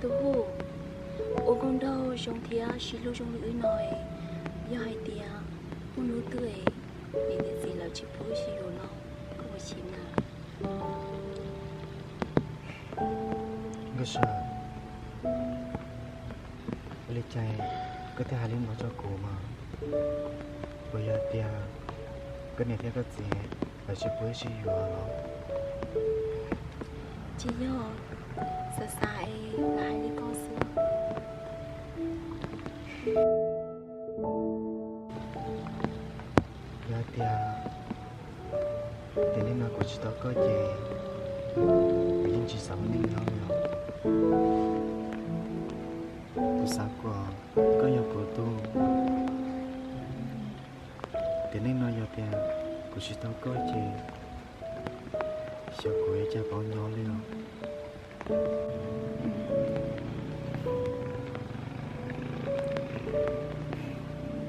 Tus Hu, ua nkauj nraug zoo thiab sib hlub zoo li wb no, yog hais tias muaj hnub twg niam thiab txiv lawv tsis pub wb sib yuav no, koj puas chim na? Nkauj Sawm, ua li cas koj thiaj hais li no rau kuv mas? Puas yog tias koj niam thiab koj txiv lawv tsis pub wb sib yuav los? Tsis yog, xav xav es lam hais li koj xwb. Yog tias, tiam neej no kuv tsis tau koj ces kuv yeej tsis xav ua neej nyob li os. Kuv xav kom koj yog kuv tus. Tiam neej no yog tias kuv tsis tau koj ces xyov kuv yuav ua cas paub nyob li os.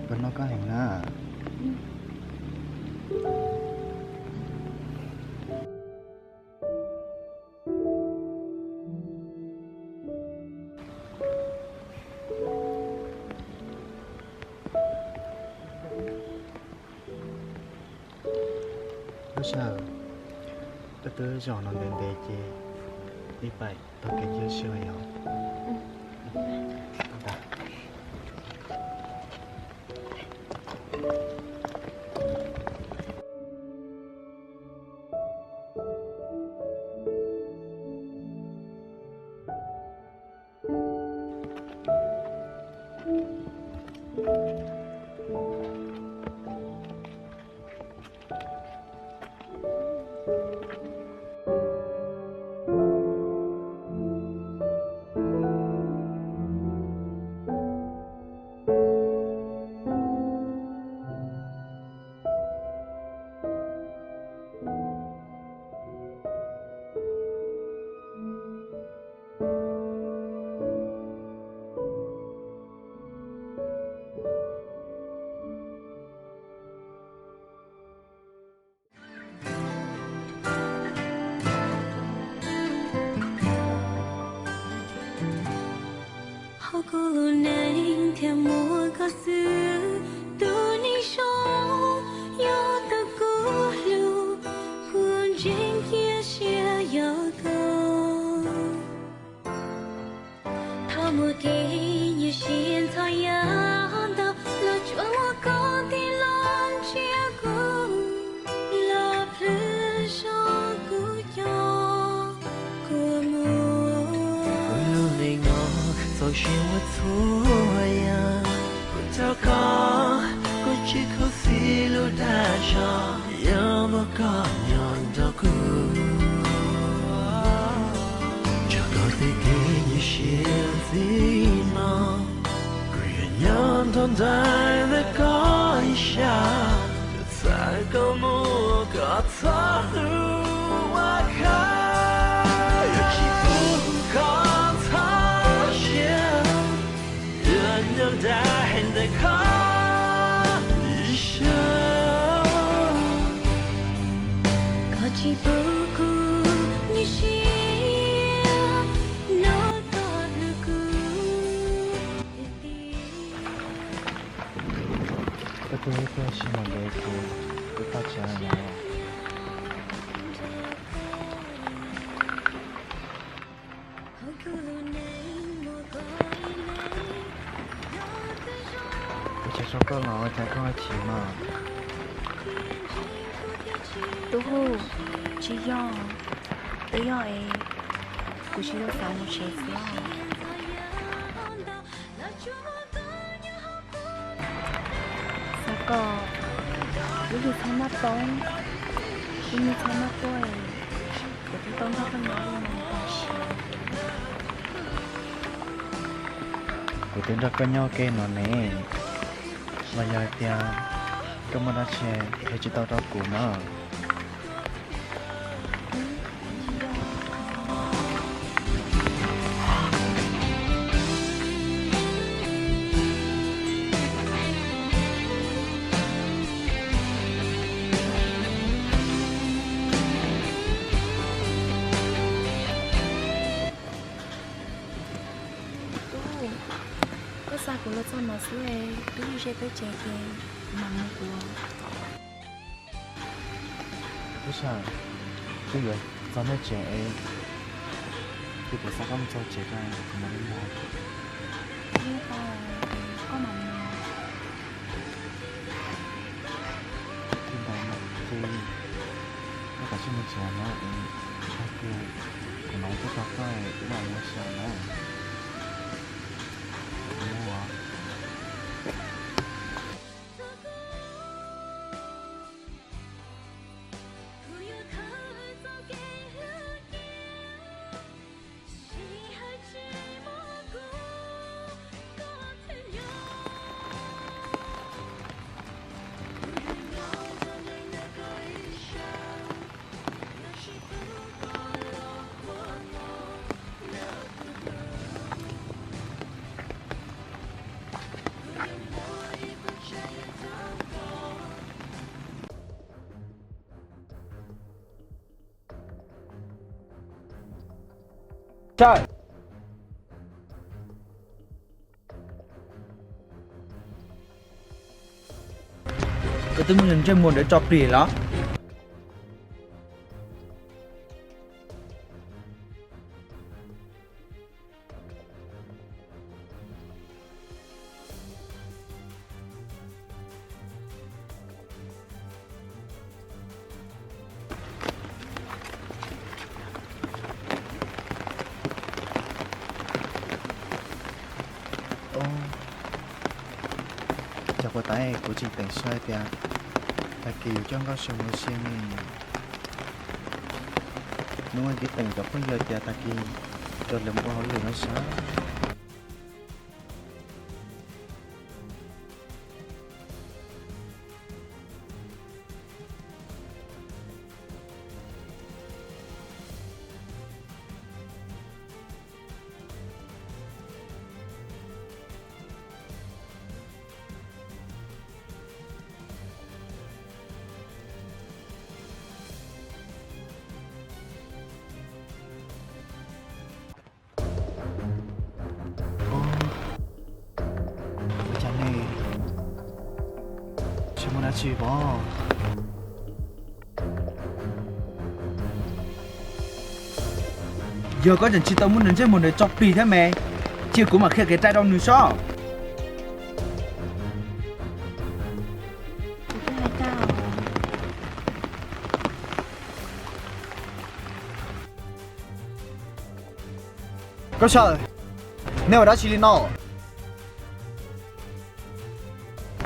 Kuv hlub koj heev na. Nkauj Sawm, wb twb zov no ntev ntev ces ib pais taug kev ncig sij hawm os. Hauv kuv lub neej thiaj muaj koj xwb, tus neeg zoo yog tus kuv hlub, kuv ntseeg cia siab yog koj. Thaum muaj kev nyuaj siab ntxhov yam ntau los tsuas muaj koj tig los nrhiav kuv, los plhws zog kuv cov kua muag. Kuv lub neej no txaus siab ua txhua yam, kuv thov koj, koj tsis khuv xim lub dag zog, yog muaj koj nyob nrog kuv. Tso koj tej kev nyuaj siab ntxiv no, kuv yuav nyob nrog nraim ntawm koj ib sab, txawm koj muaj koj txhob hlub ua khav, yuav tsis pub koj txhob siab, yuav nyob nraim ntawm koj ib sab. Koj tsis pub kuv nyuaj siab, no koj hlub kuv tiag tiag. Koj twb tuaj ua si ntev ces kuv tau tsav no. Ua cas koj los ua cas koj ho chim no? Tub Hu, tsis yog, twb yog es kuv tsis tau xav mus tsev xwb os. Xav kom lub hli txhob maj poob, lub hli txhob maj tuaj, kuv thiaj tau nrog koj nyob li no tam sim. Kuv twb nrog koj nyob ua ke no ne, los yog hais tias koj muaj dab tsi qhia tsis tau rau kuv na? Kuv los txog no xwb, twb ze peb tsev ces mam mus kuv. Ib sab, twb yuav txog nej tsev es, twb kuv xa koj mus txog tsev ko kuv mam li mus. Koj mam mus. Li ntawd ces koj kav tsij mus tsev na, tag kis kuv mam tuaj tos koj wb mam mus ua si na. Koj twb muab ntsej muag ntawd tso plig los? Cov puas tais, kuv tseem teem saib tias tag kis yus coj Nkauj Sia mus ua si ne. Hnub no kuv teem cov phooj ywg tias tag kis coj lawv mus ua hauj lwm no sav. Ua cas ne? Tsis muaj dab tsi pom. Yog koj tseem tsis tau muab nws ntsej muag ntawd tso plig thiab me, cia kuv mam qhia kev cai rau nws sob. Koj sawv, nej ua dab tsi li no?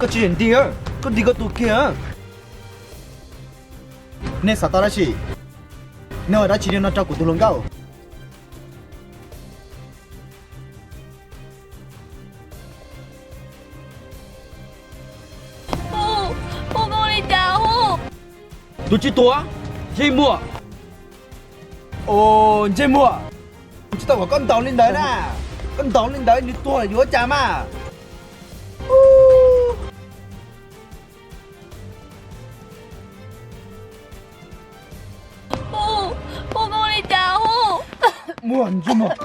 Koj tsis nti, koj nti koj tus kiag. Nej xav tau dab tsi? Nej ua dab tsi li no rau kuv tus hluas nkauj? Hu, hu, hu li cas hu? Tus tsis tuag, ntsej muag. Os, ntsej muag, kuv tsis tau kom koj ntaus li ntawd na. Koj ntaus li ntawd nws tuag lawm yuav ua cas mas. Hu, hu li cas hu? Muag ntsej muag.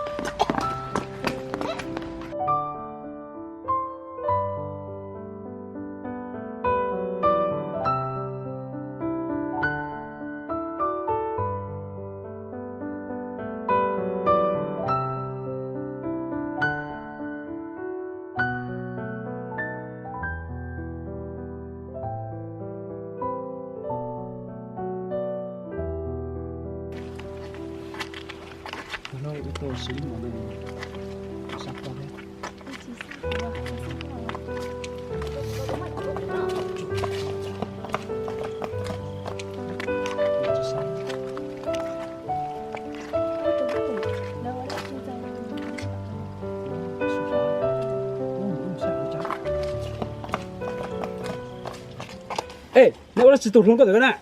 Ej, nej ua dab tsi tus hluas nkauj ntawd na?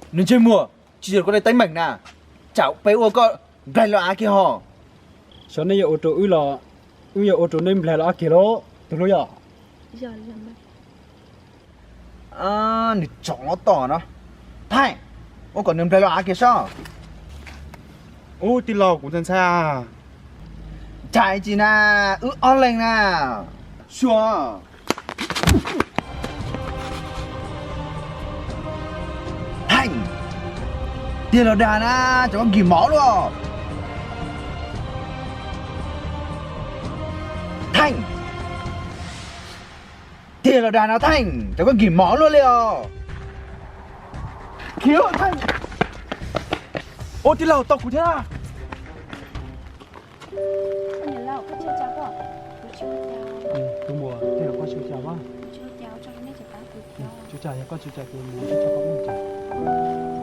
Nws ntsej muag, tsis yog koj li teeb meem na, tsam peb ua koj nplaig los av kiag ho. Xyov nej yuav ua rau wb los, wb yuav ua rau nej nplaig los av kiag lauj tus hluas yog. Nws tsom tom no, thaij, ua kom nws nplaig los av kiag sob. Ub, tij laug, kuv ntshai ntshai. Tsam tsis na, wb ob leeg na. Sua. Theej, tiag los dag na, cov koj nkim mov luaj. Theej, tiag los dag na Theej, cov koj nkim mov luaj li os. Khiav Theej. Ua tij laug, tau kuv thiab. Tus muam, tej zaum koj tsis ua cas, koj tsis ua cas, yog koj tsis ua cas ces mus tsis tso koj peb mus tsev.